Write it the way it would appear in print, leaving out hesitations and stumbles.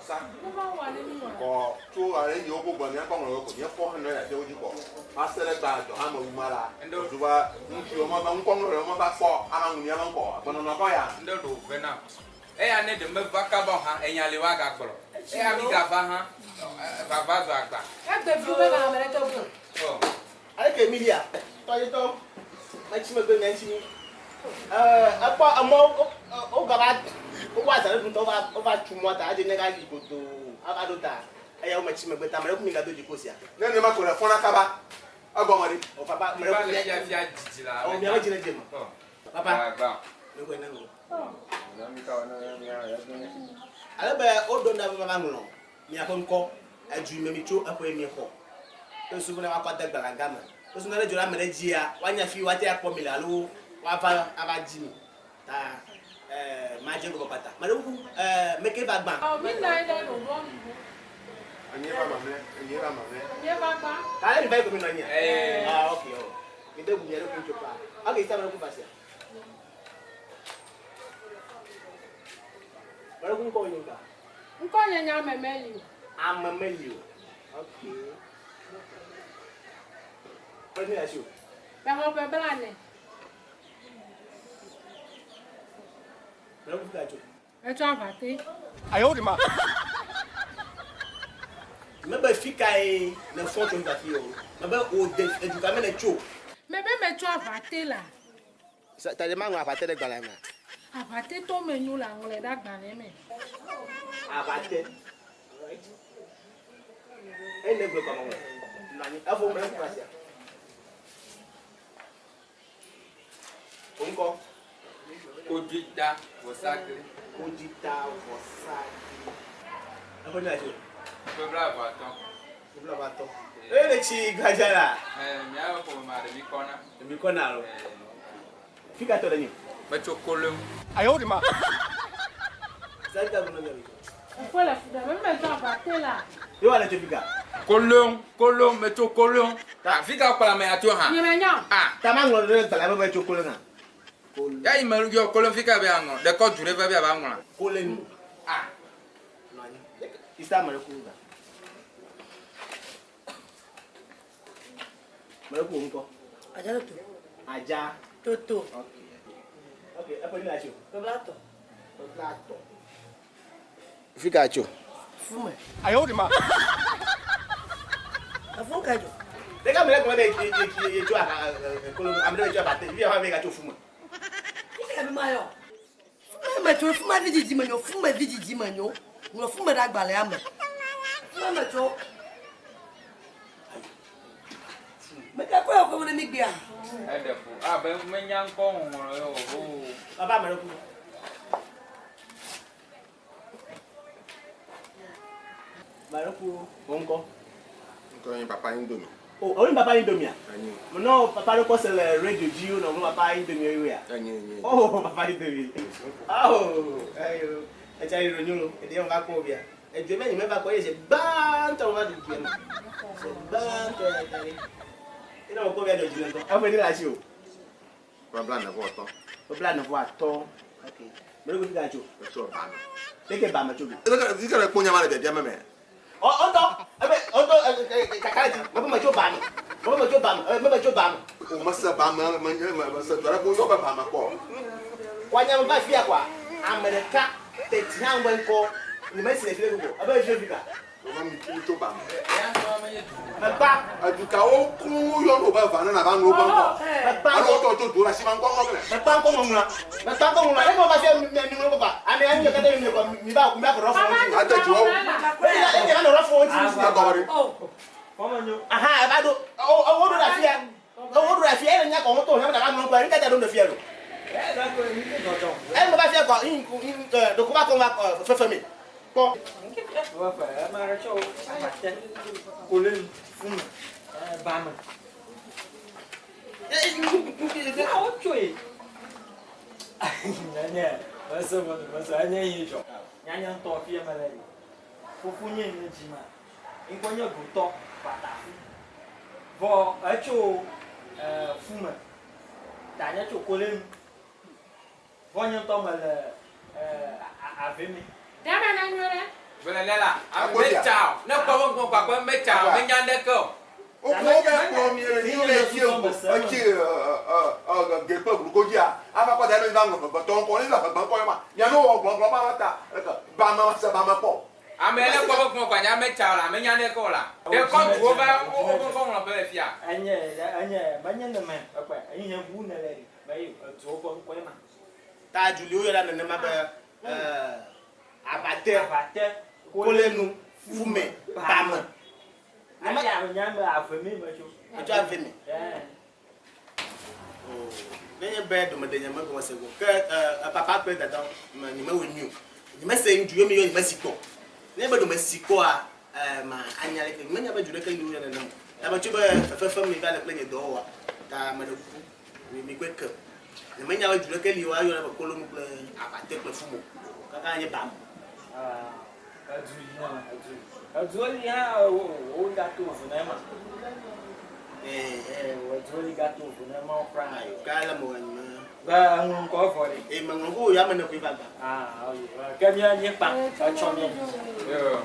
Vɔsa. Kɔ tso ale yi wogbɔ gbɔ mía kɔ ŋlɔ ko mía fɔ hɛn ɖe wo dzi kɔ. Va se ɖe gba dɔ hã me wu ma la. Zu va ŋutsu wo me ŋkɔ ŋlɔ wo me va kpɔ ama ŋu mía me ŋkɔ. Agbenɔnɔ kɔ ya. Ŋɖe ɖo ve na. Eya ne ɖe meva kaba o hã, enya li woagagblɔ. Eya mi gava hã, vava zu agba. Egbe viwo be ganɔ ame ɖeke ŋu. Ɔ. Aleke Emilia, tɔyetɔ, metsi megbe mia ŋuti mi. Ekpɔ emɔ wogava wowɔ azã ɖe ŋutɔ wova wova tu mɔ ta edze nye yi godoo ava ɖo ta eya wo metsi megbe ta ame ɖe ku mi gado dziƒo sia. Ne ne ma ko le fɔna kaba. Egɔme ɖi. O papa, ame Mi ɖe va ku le mia fiafia didi la. o miawo dzi le dze me. Ɔ. Papa, Agba. ne koe ne ŋlɔ. Ale be woɖo na be mava ŋlɔ miaƒe ŋkɔ edu yi me mi tso eƒe yi miexɔ. Ke susu be ne woakɔ ade gbalẽ gã me. Ke susu ne ɖe dzo ɖe ame ɖe dzia, woanya fi woate akpɔ mi le alo woava ava dzi mi. Ta madze egɔme kpata. Meɖe kuku meke va gbã. Ɔ mi na anyi ɖe ɖoɖoa nu. Enye va mamlɛ, enye va mamlɛ. Nye va gbã. Ta ale mi va yi ko mi nɔ anyia? Ee. Ah, ok, oh. Mi de bu mia ɖokui ŋutsu pa. Ok, sa meɖe kuku va sia. Meɖe kuku ŋkɔ wò nye ka? Ŋkɔ nye nye ame meli o. Ame meli o. Ok. Ƒe ne asi o. Mexɔ ƒe 40. Meɖe kuku ka tso. Etsɔ aʋate. Mebe fi kae ne fɔ tso ŋuta fi o. Mebe wò de edu ka me ne tso. Mebe metsɔ aʋate la. Ta ɖe maŋlɔ aʋate ɖe gbalẽ me. Aʋate tɔ me nyo la ŋlɔe ɖe agbalẽ me. Aʋate. Eyi ne gblɔ kɔmɔ ŋlɔ. Nɔ anyi. Efo meɖe kuku asia. Wò ŋkɔ. Kodzita vɔsagli. Kodzita vɔsagli. Eƒe ne asi o. Ƒe 35. Ƒe 35. Eye ne tsi gbadza la. Míaƒe ƒome ma ɖe mi kɔna. Mi kɔna alo. Fi ka tɔ ɖe nyi? Metso kolem. Sani ka gblɔ na mi. Eƒe le fu ɖe me metsɔ aʋate la. Ye wa le tso fi ka? Kolem, kolem, metso kolem. Fi ka kplɔ ame atso hã? Nye menya o. Ah. Ta ma ŋlɔ ɖe gbalẽ me be tso kolem hã. Ya yi me yɔ kolem fi ka be aŋlɔ. Ɖekɔ du ɖe va be ava ŋlɔa. Kolem. Ah. Nɔ anyi. Isa me ɖe kuku ga. Me ɖe kuku wò ŋkɔ. Adza toto. Adza. Toto. Ok. Ok, eƒe ne asi o. Ƒe 30. Ƒe 30. Fi ka tso? Fume. Efu ka dzo. Ɖeka me ɖe gblɔ be ye ye tso aha kolo ame ɖe tso aʋate fi ya be gatso fume. Fi ka bi ma yɔ? Fume me tso fume vi dzidzi me nyo fume vi dzidzi me nyo. Ŋlɔ fume ɖe agbalẽa me. Fume me tso. Meka kɔ yɔ kɔ ne mi gbea. Eɖe fu. Abe menya ŋkɔ ŋɔŋlɔ yɔ o. Papa me ɖe kuku. Me ɖe kuku wò ŋkɔ. Ŋkɔ nye papa Indomie. O, o ni papa Indomie. Enye. Menɔ papa ɖe kɔ se le radio dzi wonɔ gblɔm papa Indomie yoya. Enye enye. Oh, papa Indomie. Oh, ayo. Etsa yi ronyo lo, eɖe va kpɔ bia. Edzo me nyi me va kpɔ ye se gbãtɔ va ɖu dua me. Se gbãtɔ ya ta ɖe. Ena mo kpɔ bia dzɔ dzi le ŋutɔ. Eƒe ne le asi o. Ƒe 43. Ƒe 43. Ok. Me ɖe ko fi ka tso. Metso ba me. Leke ba me tso do. Fi ka le kpɔ nya ma le biabia me me. Ɔ ɔtɔ ebe ɔtɔ kaka ɖe dzi. Mebe metso ba me. Mebe metso ba me. Ebe metso ba me. O mese ba me me nye me mese du aɖe ko yɔ be ba me kpɔ. Kɔ nya me va fia kɔa. Ame ɖeka teti hã ŋgɔ ŋkɔ. Nye me si le fi ɖe gbogbo. Ebe fi ka. O me mi tso ba me. Eya ŋutɔ menye du. Megba. Edukawo ku yɔ no be va ne na va ŋlɔ be ŋkɔ. Megba. Alo wotɔ tso du ɖe asi ma ŋkɔ ŋlɔ gblẽ. Megba ŋkɔ ŋɔŋlɔ. Megba ŋkɔ ŋɔŋlɔ. Eke va fia mi mi ŋlɔ kɔkɔ. Ame ya mi katã mi kɔ mi va mi va kɔ ɖɔ fɔ ŋuti. Ate dzi wɔwo. Eke va nɔ ɖɔ fɔ ŋuti. Egɔme ɖe. Aha eva ɖo. O o wo ɖo ɖe afia. O wo ɖo ɖe afia. Ele nya kɔ ŋutɔ hã va ŋlɔ ŋkɔ. Ŋkata ɖo ɖe fia lo. Eye va fia kɔ ɖeko va kɔ va fefe me. Kpɔ. Kolem, fume, bame. Wotsoe. Nyanye, mese me mese enye yi dzɔ. Nyanye ŋutɔ fie mele yi. Fofo nye nye dzi ma. Ŋkɔ nye gotɔ patafu. Vɔ etso fume. Ta nye tso kolem. Vɔ nye ŋutɔ mele ave me. Dame na nyuie ɖe. Vele la, ame metsa o. Ne kpɔ be ŋkɔ kpakpe metsa o, menya ɖeke o. Wokɔ wo be kplɔ mi le ni le tsi eŋu etsi ge kple glugo dzia ava kɔ da ɖe va ŋlɔ vegbetɔ ŋkɔ ne va vegbe ŋkɔ ma miano wɔ gblɔgblɔ ma ta ba me se ba me kpɔ. Ame ne kpɔ be ŋkɔ kpanya metsa o la, menya ɖeke o la. Ɖe kɔ duwo va woƒe ŋkɔ ŋlɔ ƒe le fia. Enye enye menye ne me ekpe enye ʋu ne le be eduwo ƒe ŋkɔe ma. Ta Julio yɔna nenema be aʋate, Aʋate, kolenu, fume, bame. Ame nya me ave mi me tso. Etso ave me. Ɛɛ. Nenye be domeɖe nye me gɔme se go. Ke papa kple dada me nye mewɔe nyui o. Nye mese ŋutsu ye mi yɔ nye mesi kpɔ. Nenye be dome si kpɔa ma anya leke. Nye menya be du ɖeke li woyɔ nenem o. Ta metso be fefefem mi va le kple nye dɔwɔwɔa. Ta meɖe kuku mi mi kɔe ke. Nye menya be du ɖeke li woayɔ be kolonu kple aʋate kple fumo. Kaka nye bam. Edu yi hã edu. Eduwo li hã wo wo gato vo na ema. Ɛɛ. Eduwo li gato vo na ema kura. Ayo ka le mo me. Be eŋu ŋkɔ vɔ ɖe. E me ŋlɔ ko ya me ne koe va gba. Ah oye. Ke mía míekpa etsɔ mía dzi. Yo.